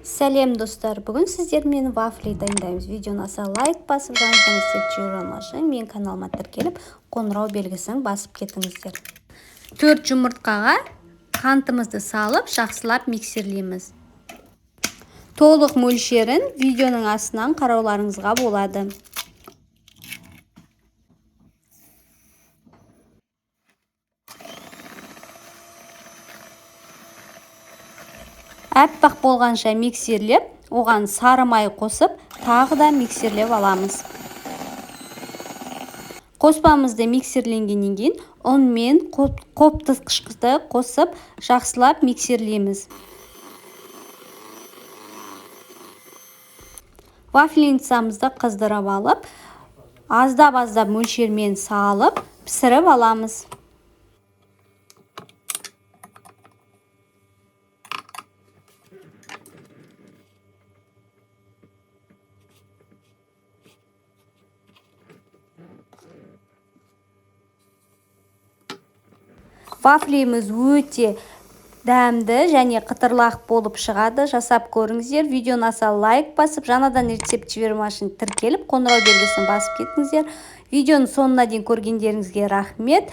Сәлем, достар! Бүгін сіздермен вафли дайындаймыз. Видеоны аса лайк басып, жаңадан рецепт жібере менің каналыма тіркеліп, қоңырау белгісін басып кетіңіздер. 4 жұмыртқаға қантымызды салып, жақсылап миксерлейміз. Толық мөлшерін видеоның астынан қарауларыңызға болады. Аппақ болғанша миксерлеп, оған сары май қосып, тағы да миксерлеп аламыз. Қоспамызды миксерленгеннен кейін ұн мен қоптыртқышты қосып, жақсылап миксерлейміз. Вафельницамызды қыздырып алып, аздап-аздап мөлшермен салып, пісіріп аламыз. Вафлиіміз өте дәмді және қытырлақ болып шығады. Жасап көріңіздер. Видеоны аса лайк басып, жаңадан рецепт жібермеу үшін тіркеліп, қоңырау белгісін басып кетіңіздер. Видеоның соңына дейін көргендеріңізге рахмет.